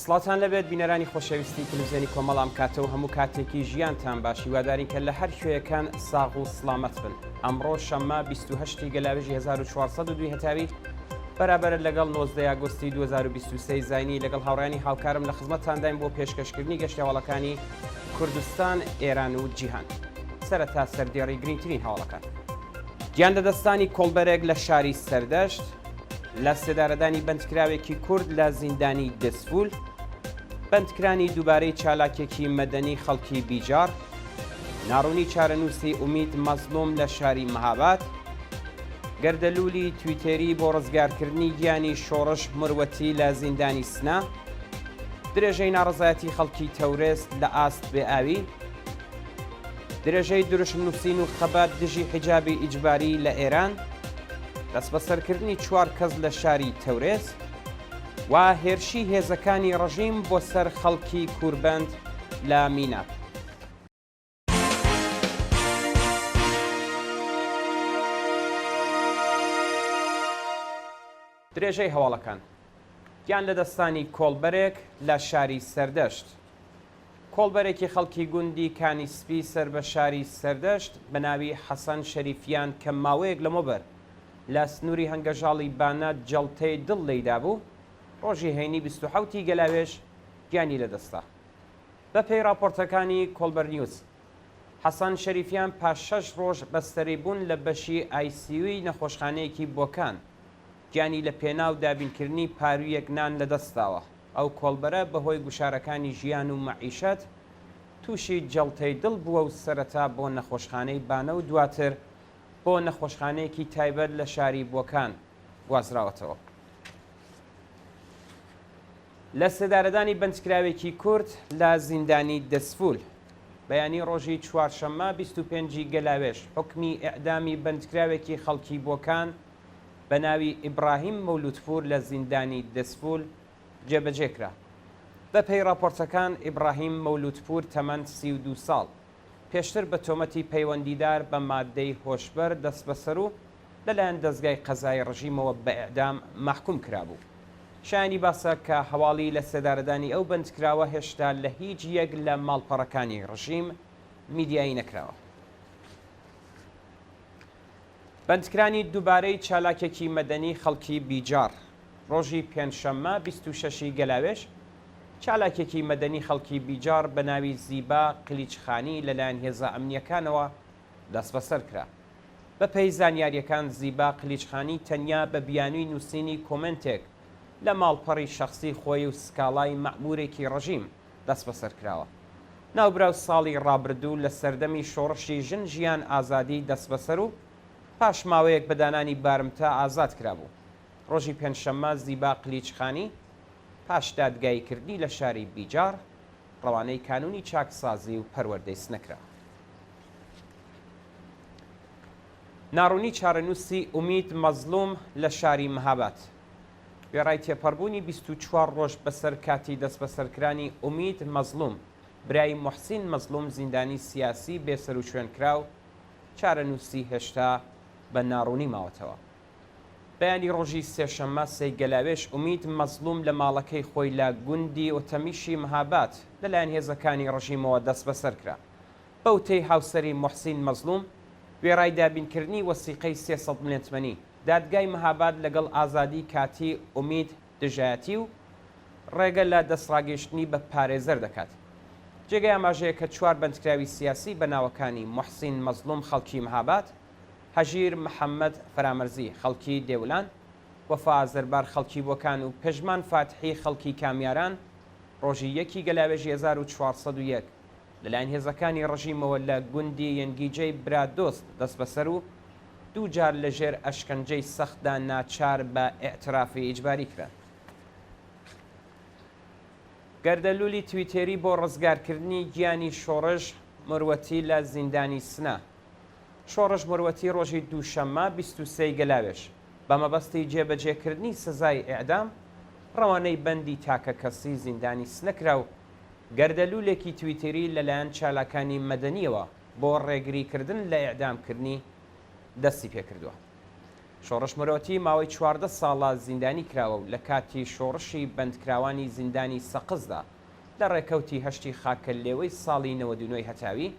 سڵاوتان لەبێت بینەرانی خۆشەویستی تلویزیۆنی کۆمەڵ ئەم کاتە و هەموو کاتێکی ژیانتان باش هیوادارین کە لە هەر کوێیەکان ساغ و سڵامەت بن ئەمڕۆ شەممە 28 گەلاوێژی 1402 هەتاوی بەرابەرە لەگەڵ 19 ئاگۆستی 2023 زینی لەگەڵ هاوڕیانی هاوکارم لە خزمەتتانداین بۆ پێشکەشکردنی گەشتەواڵەکانی کوردستان ئێران و جیهان سەرەتا سەردێڕی گرنگترین هەواڵەکان گیان لەدەستانی کۆڵبەرێک لە شاری سەردەشت لە سێدارەدانی بەندکراوێکی کورد لە زیندانی دزفول، بەندکرانی دووبارەی چالاکێکی مەدەنی خەڵکی بیجاڕ، ناڕوونی چارەنووسی ئومید مەزڵوم لە شاری مهاباد، گەردەلوولی تویتێری بۆ ڕزگارکردنی گیانی شۆڕش مروەتی لە زیندانی سنە، درێژەی ناڕەزایەتی خەڵکی تەورێز لە ئاست بێئاوی، درێژەی دروشم نووسین و خەبات دژی حیجابی ئیجباری لە ئێران، دەستبەسەرکردنی چوار کەس لە شاری تەورێز و هێرشی هێزەکانی ڕژیم بۆ سەر خەڵکی کووربەند لە میناب. درێژەی هەواڵەکان. گیان لەدەستانی کۆڵبەرێک لە شاری سەردەشت. کۆڵبەرێکی خەڵکی گوندی کانی سپی سەر بە شاری سەردەشت بە ناوی حەسەن شەریفیان کە ماوەیەک لەمەوبەر لە سنووری هەنگەژاڵی بانە جەڵتەی دڵ لێیدابوو، ڕۆژی هەینی 27 ی گەلاوێژ گیانی لەدەستدا. بەپێی ڕاپۆرتەکانی کۆڵبەرنیوز، حەسەن شەریفیان پاش شەش ڕۆژ بەستەریبوون لە بەشی ICU ی نەخۆشخانەیەکی بۆکان، گیانی لە پێناو دابینکردنی پاروویەک نان لەدەستداوە. ئەو کۆڵبەرە بەهۆی گوشارەکانی ژیان و مەعیشەت تووشی جەڵتەی دڵ بووە و سەرەتا بۆ نەخۆشخانەی بانە و دواتر بۆ نەخۆشخانەیەکی تایبەت لە شاری بۆکان گوازراوەتەوە. لە سێدارەدانی بەندکراوێکی کورد لە زیندانی دەزفول بەیانی ڕۆژی چوارشەممە 25 ی گەلاوێژ حوکمی ئێعدامی بەندکراوێکی خەڵکی بۆکان بە ناوی ئیبراهیم مەولوودپوور لە زیندانی دزفول جێبەجێ کرا. بە پێی ڕاپۆرتەکان ئیبراهیم مەولوودپوور تەمەن 32 ساڵ، پێشتر بە تۆمەتی پەیوەندیدار بە ماددەی هۆشبەر دەستبەسەر و لەلایەن دەزگای قەزایی ڕژیمەوە بە ئێعدام مەحکووم کرابوو. شایانی باسە کە هەواڵی لەسێدارەدانی ئەو بەندکراوە هێشتا لە هیچ یەک لە ماڵپەڕەکانی ڕژیم میدیایی نەکراوە. بەندکرانی دووبارەی چالاکێکی مەدەنی خەڵکی بیجاڕ ڕۆژی پێنجشەممە 26 ی گەلاوێژ چالاکێکی مەدەنی خەڵکی بیجاڕ بە ناوی زیبا قلیچخانی لەلایەن هێزە ئەمنییەکانەوە دەستبەسەر کرا. بەپێی زانیارییەکان زیبا قلیچخانی تەنیا بە بیانووی نووسینی کۆمێنتێک لە ماڵپەڕی شەخسی خۆی و سکاڵای مەئموورێکی ڕژیم دەستبەسەر کراوە. ناوبراو ساڵی ڕابردوو لە سەردەمی شۆڕشی ژن ژیان ئازادی دەستبەسەر و پاش ماوەیەک بە دانانی بارمتە ئازاد کرابوو. ڕۆژی پێنجشەممە زیبا قلیچخانی پاش دادگاییکردنی لە شاری بیجاڕ ڕەوانەی کانوونی چاکسازی و پەروەردەی سنە کرا. ناڕوونی چارەنووسی ئومید مەزڵوم لە شاری مهاباد. وێڕای تێپەڕبوونی 24 ڕۆژ بەسەر کاتی دەستبەسەرکرانی ئومید مەزڵوم، برای موحسین مەزڵوم زیندانی سیاسی بێسەروشوێنکراو، چارەنووسی هێشتا بە ناڕوونی ماوەتەوە. بەیانی ڕۆژی سێشەممە سێی گەلاوێژ ئومید مەزڵوم لە ماڵەکەی خۆی لە گوندی ئۆتەمیشی مهاباد لەلایەن هێزەکانی ڕژیمەوە دەستبەسەر کرا. بە وتەی هاوسەری موحسین مەزڵوم، وێڕای دابینکردنی وەسیقەی 300 ملێن تمەنی، دادگای مهاباد لەگەڵ ئازادیی کاتیی ئومید دژایەتی و ڕێگە لە دەستڕاگەیشتنی بە پارێزەر دەکات. جێگەی ئاماژەیە کە چوار بەندکراوی سیاسی بە ناوەکانی موحسین مەزڵوم خەڵکی مهاباد، هەژیر محەممەد فەرامەرزی خەڵکی دێولان، وەفا ئازەربار خەڵکی بۆکان و پژمان فاتحی خەڵکی کامیاران ڕۆژی یەکی گەلاوێژی 1401 لەلایەن هێزەکانی ڕژیمەوە لە گوندی یەنگیجەی برادۆست دەستبەسەر و دوو جار لە ژێر ئەشکەنجەی سەختدا ناچار بە ئیعترافی ئیجباری کران. گەردەلوولی تویتێری بۆ ڕزگارکردنی گیانی شۆڕش مروەتی لە زیندانی سنە. شۆڕش مروەتی ڕۆژی دووشەممە 23 ی گەلاوێژ بە مەبەستی جێبەجێکردنی سزای ئێعدام ڕەوانەی بەندی تاکەکەسی زیندانی سنە کرا و گەردەلوولێکی تویتێری لەلایەن چالاکانی مەدەنییەوە بۆ ڕێگریکردن لە ئێعدامکردنی دەستی پێکردووە. شۆڕش مرۆتی ماوەی 14 ساڵە زیندانی کراوە و لە کاتی شۆڕشی بەندکراوانی زیندانی سەقزدا لە ڕێکەوتی هەشتی خاکەلێوەی ساڵی 99 ی هەتاوی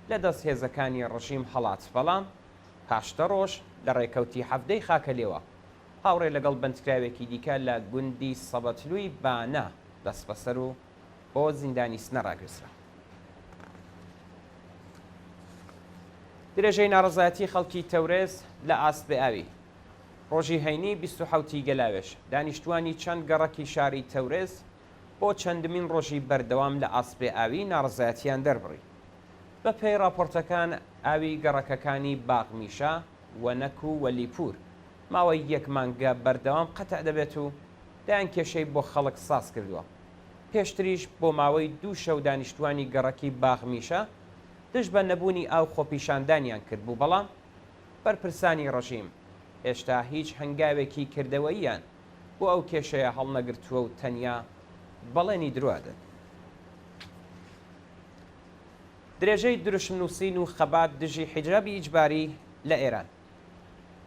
لە دەست هێزەکانی ڕژیم هەڵات بەڵام پاش دە ڕۆژ لە ڕێکەوتی حەڤدەی خاکەلێوە هاوڕێ لەگەڵ بەندکراوێکی دیکە لە گوندی سەبەتلووی بانە دەستبەسەر و بۆ زیندانی سنە ڕاگوێزرا. درێژەی ناڕەزایەتی خەڵکی تەورێز لە ئاست بێئاوی. ڕۆژی هەینی 27 ی گەلاوێژ، دانیشتووانی چەند گەڕەکی شاری تەورێز بۆ چەندمین ڕۆژی بەردەوام لە ئاست بێئاوی ناڕەزایەتییان دەربڕی. بەپێی ڕاپۆرتەکان ئاوی گەڕەکەکانی باغمیشە، وەنەک و وەلیپوور ماوەی یەک مانگە بەردەوام قەتع دەبێت و دەیان کێشەی بۆ خەڵک ساز کردووە. پێشتریش بۆ ماوەی دوو شەو دانیشتووانی گەڕەکی باغمیشە دژ بە نەبوونی ئاو خۆپیشاندانیان کردبوو، بەڵام بەرپرسانی ڕژیم هێشتا هیچ هەنگاوێکی کردەوەییان بۆ ئەو کێشەیە هەڵنەگرتووە و تەنیا بەڵێنی درۆ ئەدەن. درێژەی دروشم نووسین و خەبات دژی حیجابی ئیجباری لە ئێران.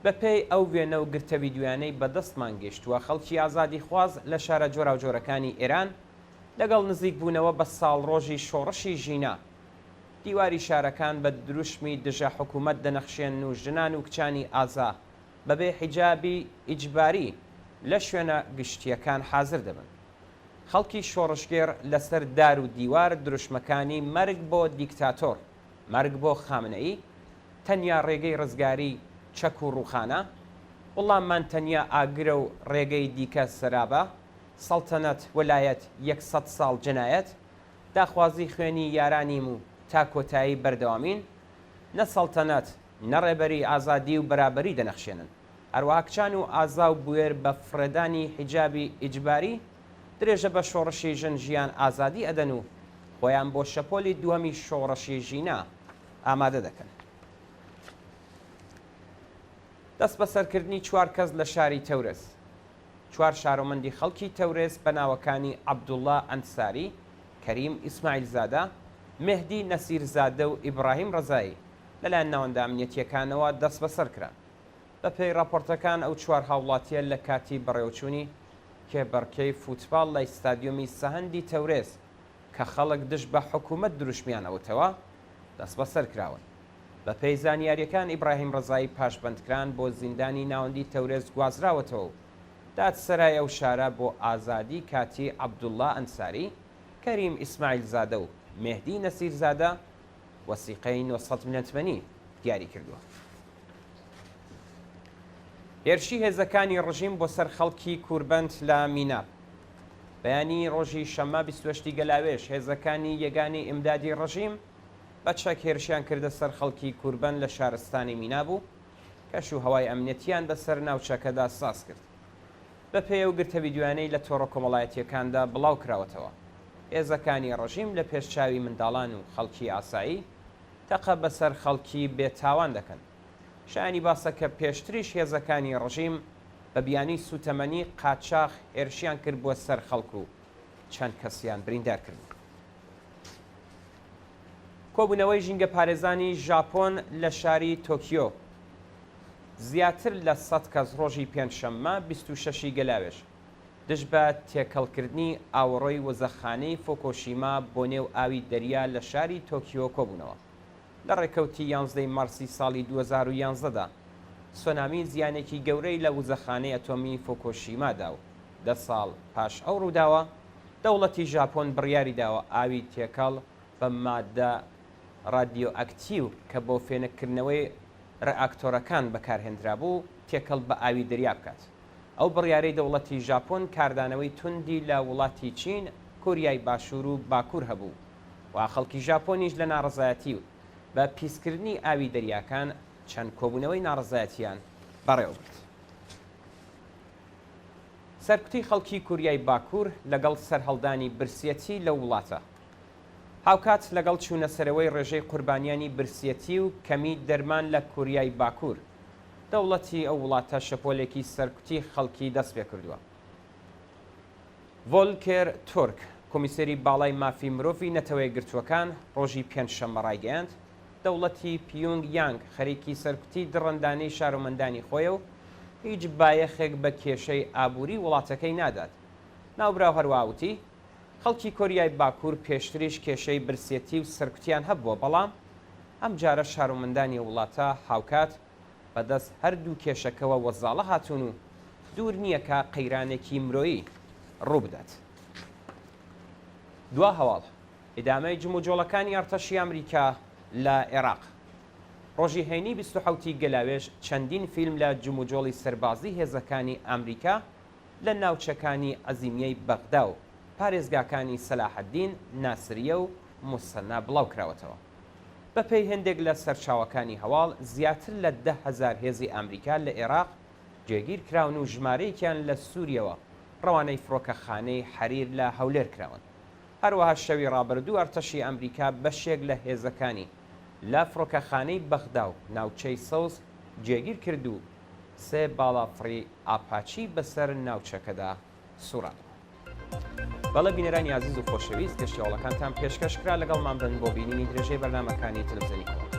بەپێی ئەو وێنە و گرتە ڤیدیۆیانەی بە دەستمان گەیشتووە، خەڵکی ئازادیخواز لە شارە جۆراوجۆرەکانی ئێران لەگەڵ نزیکبوونەوە بە ساڵڕۆژی شۆڕشی ژینا، دیواری شارەکان بە دروشمی دژە حکوومەت دەنەخشێنن و ژنان و کچانی ئازا بەبێ حیجابی ئیجباری لە شوێنە گشتییەکان حازر دەبن. خەڵکی شۆڕشگێڕ لەسەر دار و دیوار دروشمەکانی مەرگ بۆ دیکتاتۆر، مەرگ بۆ خامنەیی، تەنیا ڕێگەی ڕزگاری چەک و ڕووخانە، وڵاممان تەنیا ئاگرە و ڕێگەی دیکە سەرابە، سەڵتەنەت، وەلایەت، یەک سەد ساڵ جەنایەت، داخوازی خوێنی یارانیم و تا کۆتایی بەردەوامین، نە سەڵتەنەت، نە ڕێبەری ئازادی و بەرابەری دەنەخشێنن. هەروەها کچان و ئازا و بوێر بە فڕێدانی حیجابی ئیجباری درێژە بە شۆڕشی ژن ژیان ئازادی ئەدەن و خۆیان بۆ شەپۆلی دووەمی شۆڕشی ژینا ئامادە دەکەن. دەستبەسەرکردنی چوار کەس لە شاری تەورێز. چوار شارۆمەندی خەڵکی تەورێز بە ناوەکانی عەبدوڵڵا ئەنساری، کەریم ئیسماعیلزادە، مێهدی نەسیرزادە و ئیبراهیم ڕەزایی لەلایەن ناوەندە ئەمنیەتییەکانەوە دەستبەسەر کران. بەپێی ڕاپۆرتەکان ئەو چوار هاوڵاتییە لە کاتی بەڕێوەچوونی کێبڕکێی فوتباڵ لە ستادیۆمی سەهەندی تەورێز کە خەڵک دژ بە حکوومەت دروشمیان ئەوتەوە، دەستبەسەر کراون. بەپێی زانیارییەکان ئیبراهیم ڕەزایی پاش بەندکران بۆ زیندانی ناوەندی تەورێز گوازراوەتەوە و دادسەرای ئەو شارە بۆ ئازادی کاتیی عەبدوڵڵا ئەنساری، کەریم ئیسماعیلزادە و مێهدی نەسیرزادە وەسیقەی 900 ملیۆن تمەنی دیاری کردووە. هێرشی هێزەکانی ڕژیم بۆ سەر خەڵکی کوربەند لە میناب. بەیانی ڕۆژی شەممە 28 گەلاوێژ هێزەکانی یەگانی ئیمدادی ڕژیم بە چەک هێرشیان کردە سەر خەڵکی کوربەند لە شارستانی میناب و کەش و هەوای ئەمنیەتیان بەسەر ناوچەکەدا ساز کرد. بەپێی ئەو گرتە ڤیدیۆیانەی لە تۆڕە کۆمەڵایەتییەکاندا بڵاو کراوەتەوە، هێزەکانی ڕژیم لە پێش چاوی منداڵان و خەڵکی ئاسایی تەقە بەسەر خەڵکی بێ تاوان دەکەن. شایانی باسە کە پێشتریش هێزەکانی ڕژیم بە بیانووی سووتەمەنی قاچاخ هێرشیان کردبووە سەر خەڵک و چەند کەسیان بریندار کردبوو. کۆبوونەوەی ژینگەپارێزانی ژاپۆن لە شاری تۆکیۆ زیاتر لە سەد کەس ڕۆژی پێنجشەممە 26 ی گەلاوێژ دژ بە تێکەڵکردنی ئاوەڕۆی وزەخانەی فۆکۆشیما بۆ نێو ئاوی دەریا لە شاری تۆکیۆ کۆبوونەوە. لە ڕێکەوتی یانزدەی مارسی ساڵی 2011 دا سۆنامی زیانێکی گەورەی لە وزەخانەی ئەتۆمی فۆکۆشیما دا و دە ساڵ پاش ئەو ڕووداوە دەوڵەتی ژاپۆن بڕیاری داوە ئاوی تێکەڵ بە ماددە ڕادیۆئەکتیو کە بۆ فێنککردنەوەی ڕئاکتۆرەکان بەکارهێندرابوو تێکەڵ بە ئاوی دەریا بکات. ئەو بڕیارەی دەوڵەتی ژاپۆن کاردانەوەی توندی لە وڵاتی چین، کۆریای باشوور و باکوور هەبوو و خەڵکی ژاپۆنیش لە ناڕەزایەتی و بە پیسکردنی ئاوی دەریاکان چەند کۆبوونەوەی ناڕەزایەتییان بەڕێوەبرد. سەرکوتی خەڵکی کوریای باکوور لەگەڵ سەرهەڵدانی برسیەتی لەو وڵاتە، هاوکات لەگەڵ چوونەسەرەوەی ڕێژەی قوربانیانی برسیەتی و کەمی دەرمان لە کوریای باکوور، دەوڵەتی ئەو وڵاتە شەپۆلێکی سەرکوتی خەڵکی دەستپێکردووە. ڤۆلکێر تورک، کۆمیسێری باڵای مافی مرۆڤی نەتەوەیەکگرتووەکان ڕۆژی پێنجشەممە ڕایگەیاند، دەوڵەتی پیونگ یانگ خەریکی سەرکوتی دڕندانەی شارۆمەندانی خۆیە و هیچ بایەخێک بە کێشەی ئابووری وڵاتەکەی نادات. ناوبراو هەروەها وتی، خەڵکی کۆریای باکوور پێشتریش کێشەی برسێتی و سەرکوتیان هەبووە، بەڵام ئەمجارە شارۆمەندانی ئەو وڵاتە هاوکات بەدەست هەردوو کێشەکەوە وەزاڵە هاتوون و دوور نییە کە قەیرانێکی مرۆیی ڕووبدات. دوا هەواڵ، ئیدامەی جموجۆڵەکانی ئەڕتەشی ئەمریکا لە ئێراق. ڕۆژی هەینی 27 ی گەلاوێژ چەندین فیلم لە جموجۆڵی سەربازی هێزەکانی ئامریکا لە ناوچەکانی عەزیمیەی بەغدا و پارێزگاکانی سەلاحەدین، ناسریە و موسەنا بڵاوکراوەتەوە. بەپێی هێندێک لە سەرچاوەکانی هەواڵ زیاتر لە 10,000 هێزی ئامریکا لە ئێراق جێگیر کراون و ژمارەیەکیان لە سوریەوە ڕەوانەی فڕۆکەخانەی حەریر لە هەولێر کراون. هەروەها شەوی ڕابردوو ئەرتەشی ئەمریکا بەشێک لە هێزەکانی لە فڕۆکەخانەی بەغدا و ناوچەی سەوز جێگیر کرد و سێ باڵافڕی ئاپاچی بەسەر ناوچەکەدا سوڕاندەوە. بەڵێ بینەرانی ئازیز و خۆشەویست گەشتی هەواڵەکانتان پێشکەش کرا لەگەڵمان بن بۆ بینینی درێژەی بەرنامەکانی تەلەفزیۆنی کۆڵ.